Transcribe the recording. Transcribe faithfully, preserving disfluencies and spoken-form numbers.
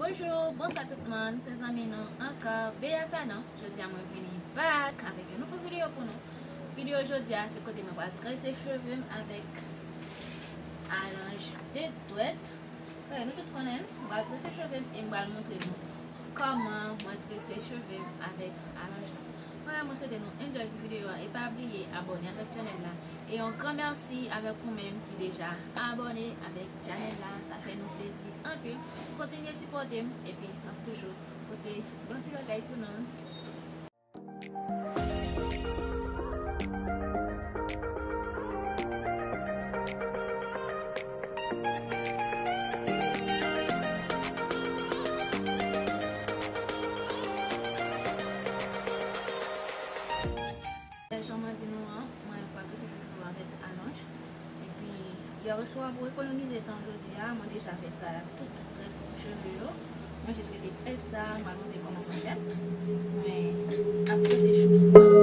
Bonjou, bonswa tout moun, se zanmi nou ankò, Bea Sanon. Jodi a mwen vini back avèk yon nouvo videyo pou nou. Videyo jodi a se kote mwen pral trese cheve m avèk alonj de dwèt. Paske nou tout konnen, mwen pral trese cheve m e mwen pral montre nou kòman mwen trese cheve m avèk alonj lan. Mwen, mwen swete nou enjoy ti videyo a e pa bliye abòne avèk chanèl la. E yon gran mèsi avèk ou menm ki deja abòne avèk chanèl la. Sa fè nou plezi anpil. Kontinye sipòte m epi m ap toujou pote bon ti bagay pou nou. Jan mwen di nou an, mwen pral trese cheve yo avèk alonj. Epi, yèswa, pou ekonomize tan jodi a, mwen deja fè sa tout très cheve yo. Mwen jis rete très sa, mwen montre kòman mwen fè. Mwen ap trese chouchou.